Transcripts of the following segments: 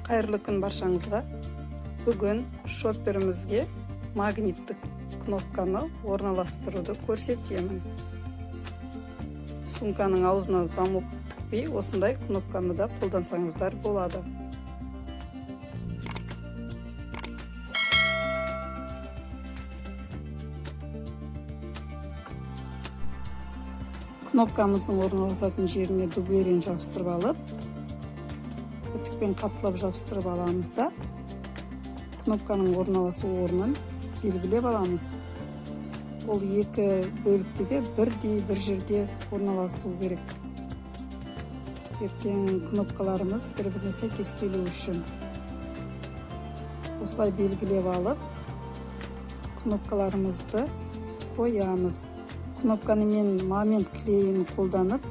Қайырлы күн баршаңызға! Бүгін шопперімізге магниттік кнопканы орналастыруды көрсетемін. Сумканың аузына замок тікпей, осындай кнопканы да қолдансаңыздар болады. Кнопкамыздың орналасатын жеріне дублерин жабыстырып алып, үтікпен қаттылап жабыстырып аламыз да, кнопканың орналасу орнын белгілеп аламыз. Ол екі бөлікте де бірдей бір жерде орналасу керек. Ертең кнопкаларымыз бір-біріне сәйкес келу үшін осылай белгілеп алып, кнопкаларымызды қоямыз. Кнопканы мен Момент клейін қолданып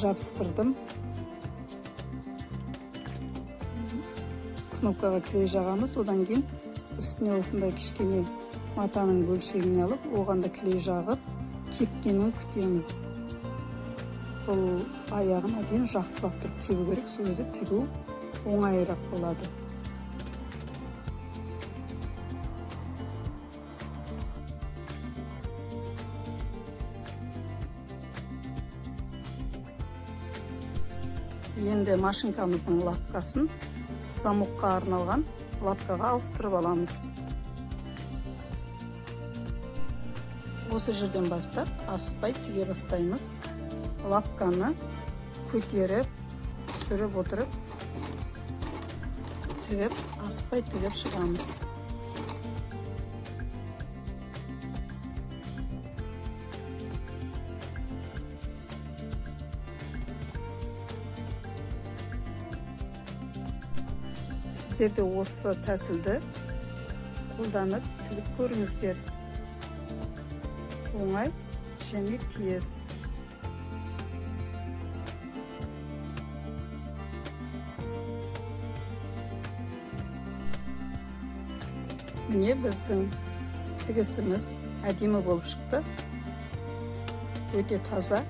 жабыстырдым. Кнопкаға клей жағамыз, одан кейін үстіне осындай кішкене матаның бөлшегін алып, оған да клей жағып, кепкенін күтеміз. Бұл аяғына дейін жақсылап тұрып кебу керек, сол кезде тігу оңайырақ болады. Енді машинкамыздың лапкасын замокқа арналған лапкаға ауыстырып аламыз. Осы жерден бастап асықпай тіге бастаймыз. Лапканы көтеріп, түсіріп отырып тігіп, асықпай тігіп шығамыз. Сіздер де осы тәсілді қолданып тігіп көріңіздер. Оңай және тез. Міне, біздің тігісіміз әдемі болып шықты. Өте таза.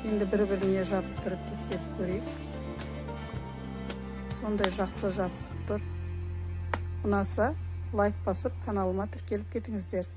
Енді бір-біріне жабыстырып тексеріп көрейік. Сондай жақсы жабысып тұр. Ұнаса, лайк басып, каналыма тіркеліп кетіңіздер.